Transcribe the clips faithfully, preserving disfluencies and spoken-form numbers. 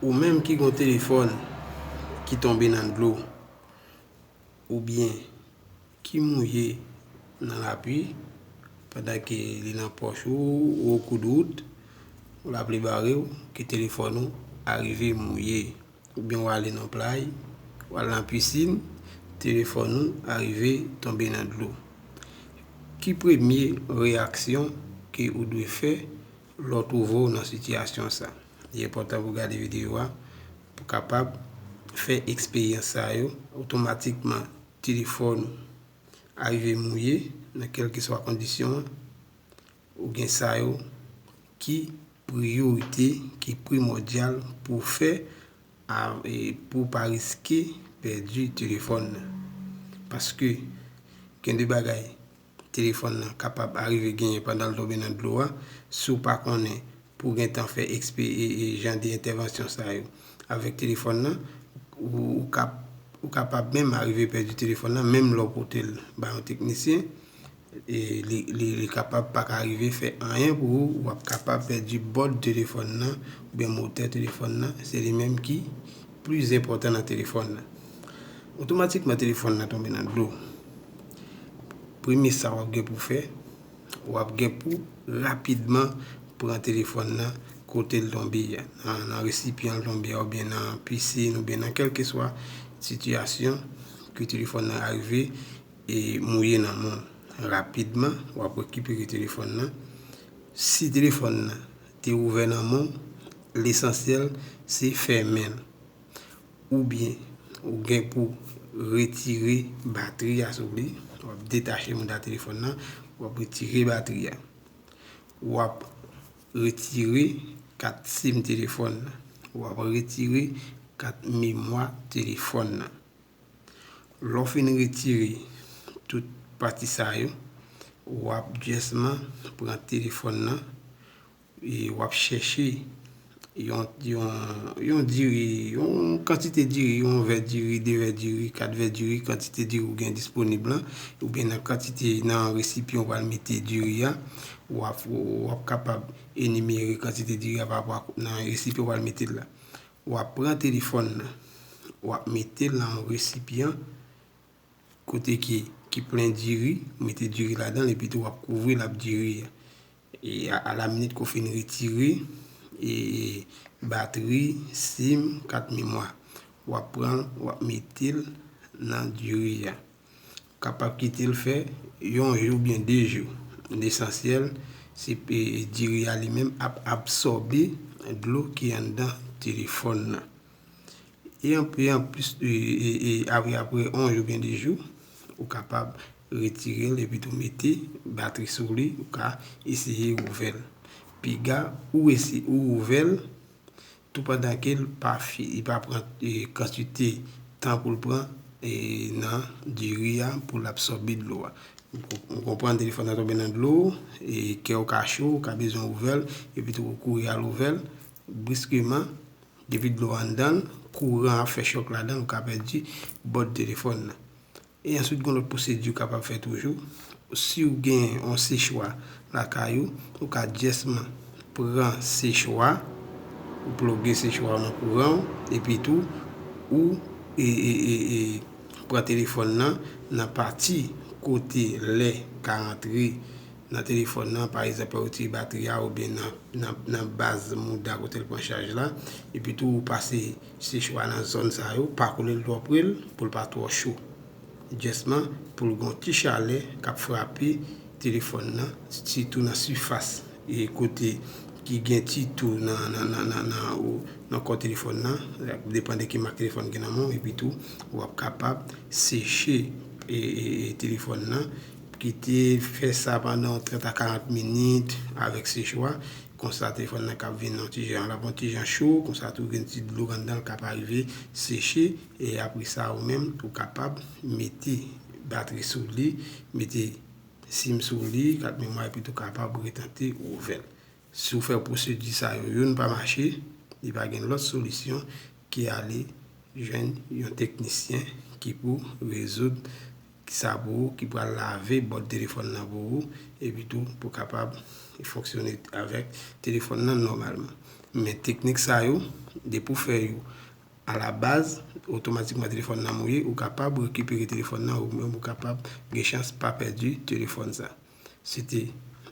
Ou menm ki gen yon telefòn ki tonbe nan dlo, oubyen ki mouye nan lapli, pandan ke li nan pòch ou, ou o kou de wout, ou lapli bare w, ke telefòn ou arive mouye, oubyen w ale nan play, w al nan pisin, telefòn ou arive tonbe nan dlo. Ki premye reyaksyon ke ou dwe fè lè w twouve w nan sitiyasyon sa? Li enpòtan pou w gade videyo a, pou w kapab fè eksperyans sa yo. Otomatikman, telefòn ou arive mouye nan kèlkeswa kondisyon an. Ou gen sa yo ki priyorite, ki primòdyal pou w fè, a- e pou w pa riske pèdi telefòn nan. Paske gen de bagay telefòn nan kapab arive genyen pandan l tonbe nan dlo a, si w pa konnen pou w gentan fè ekspe- e- e jan de entèvansyon sa yo avèk telefòn nan, ou, ou kap- ou kapab menm arive pèdi telefòn nan, menm lè w pote l ba yon teknisyen, e li, li, li kapab pa ka rive fè anyen pou ou, w ap kapab pèdi bòd telefòn nan, oubyen motè telefòn nan, se li menm ki pli enpòtan nan telefòn nan. Otomatikman, telefòn nan tonbe nan dlo. Premye sa w ap gen pou fè, w ap gen pou rapidman pran telefòn nan kote l tonbe a, nan, nan resipyan l tonbe a, oubyen nan pisin, oubyen nan kèlkeswa sitiyasyon ke telefòn nan arive e mouye nan men w. Rapidman, w ap rekipere telefòn nan. Si telefòn nan te ouvè nan men w, lesansyèl se fèmen l. Oubyen, ou gen pou retire batri a sou li. W ap detache mouda telefòn nan, w ap retire batri a. W ap retire kat sim telefòn nan. W ap retire kat memwa telefòn nan. Lè w fin retire tout pati sa yo, w ap jèsman pran telefòn nan e w ap chèche yon, yon, yon diri, yon kantite diri, yon vè diri, de vè diri, kat vè diri, kantite diri ou gen disponib lan, oubyen nan kantite, nan resipyan w pral mete diri a, w ap, w ap kapab enimere kantite diri a pa rapò a nan resipyan w pral mete l la. W ap pran telefòn nan, w ap mete l nan yon resipyan kote ki, ki plen diri, mete diri ladan l, epi tou w ap kouvri l ak diri a. E a, a la minit ke w fin retire, e, batri, sim, kat memwa, w ap pran l, w ap mete l nan diri a. Kapab kite l fè yon jou oubyen de jou. Lesansyèl, se, e, diri a li menm ap absòbe dlo ki anndan telefòn nan. E an, e anplis, e, e, e apre, apre yon jou oubyen de jou, ou kapab retire l epi tou mete batri sou li, ou ka eseye ouvè l. Piga ou ese- ou ouvè l, tou pandan ke l pa fi- li pa pran, e, kantite tan pou l pran, e, nan diri a pou l absòbe dlo a. Ou konprann, telefòn nan tonbe nan dlo, e kè w ka cho, ou ka bezwen ouvè l, epi tou ou kouri al ouvè l. Briskeman, depi dlo anndan l, kouran ap fè chòk ladan l, ou ka pèdi bòd telefòn nan. E answit, gen lòt pwosedi ou kapab fè toujou. Si w gen yon sechwa lakay ou, ou ka jèsman pran sechwa, ou ploge sechwa nan kouran w, epi tou, ou e, e, e, e, pran telefòn nan nan pati kote lè ka rantre nan telefòn nan, pa egzanp, lè w retire batri a oubyen nan, nan, nan baz mouda kote l pran chaj la, epi tou ou pase sechwa nan zòn sa yo, pa kole l twò pre l pou l pa twò cho. Jèsman pou l gen yon ti chalè k ap frape telefòn nan, sitou nan sifas e kote ki gen ti tou nan, nan, nan, nan, nan, nan kò telefòn nan, depann de ki mak telefòn gen nan men w, epi tou w ap kapab seche e, e, e telefòn nan. Kite fè sa pandan trant a karant minit avèk sechwa. Konsa, telefòn nan k ap vin yon ti jan, l ap yon ti jan cho. Konsa tou, gen ti dlo anndan l k ap arive seche. E apre sa, ou menm, ou kapab mete batri sou li, mete sim sou li, kat memwa, epi tou kapab retante ouvè l. Si w fè pwosedi sa yo, youn pa mache, li pa gen lòt solisyon ke ale jwenn yon teknisyen ki pou rezoud sa pou ou, ki pral lave bòd telefòn nan pou ou, epi tou pou kapab fonksyone avèk telefòn nan nòmalman. Men teknik sa yo, Depi w fè yo a la baz, otomatikman telefòn nan mouye, ou kapab rekipere telefòn nan, ou menm ou kapab gen chans pa pèdi telefòn sa. Se te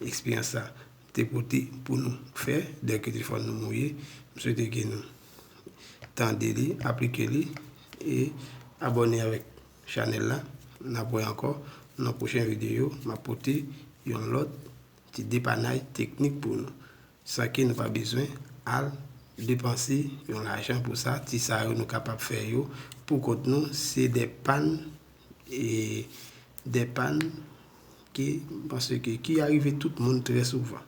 eksperyans sa te pote pou nou fè, dèke telefòn nou mouye. M swete ke nou tande li, aplike li, e abòne avèk chanèl la. N ap wè ankò nan pwochen videyo, m ap pote yon lòt ti depanay teknik pou nou, san ke nou pa bezwen al depanse yon lajan pou sa. Ti sa yo nou kapab fè yo pou kont nou, se de pàn, e de pàn ke, paske ki arive tout moun trè souvan.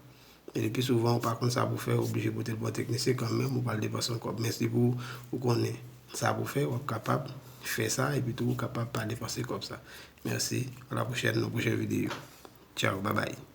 E le pi souvan, ou pa konn sa pou fè, ou oblije pote l ba yon teknisyen kanmenm, ou pral depanse yon kòb. Men si pou ou konnen sa pou fè, w ap kapab fè sa, epi tou ou kapab pa depanse kòb sa. Mèsi, a la pwochèn, nan pwochen videyo. Tchaw, babay.